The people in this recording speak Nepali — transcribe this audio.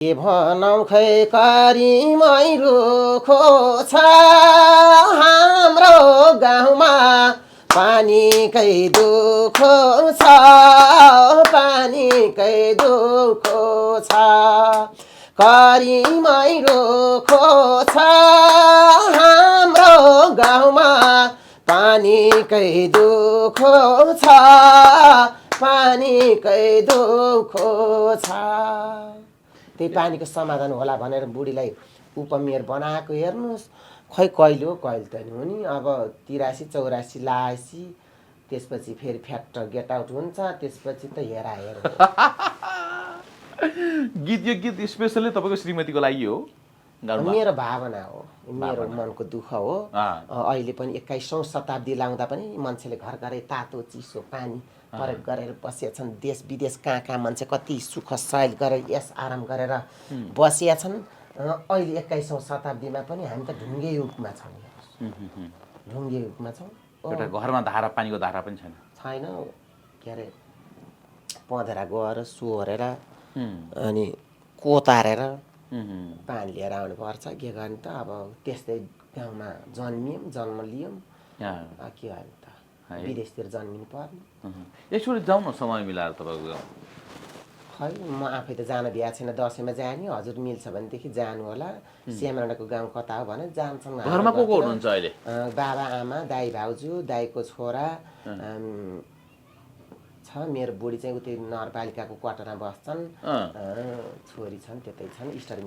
के भनौँ खै करिमै रुखो छ हाम्रो गाउँमा पानीकै दुखो छ पानीकै दुखो छ करिमै रुखो छ हाम्रो गाउँमा पानीकै दुखो छ पानीकै दुखो छ। त्यही पानीको समाधान होला भनेर बुढीलाई उपमेयर बनाएको हेर्नुहोस्। खै कहिले हो कहिले त नि हो नि। अब 83-84 लाएपछि त्यसपछि फेरि फ्याक्ट गेट आउट हुन्छ। त्यसपछि त हेराहेर हो। गीत यो गीत स्पेसली तपाईँको श्रीमतीको लागि हो? मेरो भावना हो, मेरो मनको दुःख हो। अहिले पनि 21औं शताब्दी लाउँदा पनि मान्छेले घर घरै तातो चिसो पानी प्रयोग गरेर बसेछन्। देश विदेश कहाँ कहाँ मान्छे कति सुख सयल गरेर यस आराम गरेर बसिया छन्। अहिले 21औं शताब्दीमा पनि हामी त ढुङ्गे युगमा छौँ। ढुङ्गे युगमा छौँ। एउटा घरमा धारा पानीको धारा पनि छैन। छैन। के अरे पँधेरा गएर सोहोरेर अनि कोतारेर पानी लिएर आउनुपर्छ। के गर्ने त अब त्यस्तै गाउँमा जन्म लियौँ। के गर्ने त विदेशतिर जन्मिनु पर्ने। एकचोटि जाउँ न समय मिलाएर तपाईँको गाउँ। खै म आफै त जान भ्या छैन। दसैँमा जाने हजुर मिल्छ भनेदेखि जानु होला। श्यामराणाको गाउँ कता हो भने जान्छौँ। घरमा को हुनुहुन्छ अहिले? बाबा आमा दाइ भाउजू दाइको छोरा छ। मेरो बुढी चाहिँ उतै नगरपालिकाको क्वार्टरमा बस्छन्। छोरी छन् त्यतै छन्।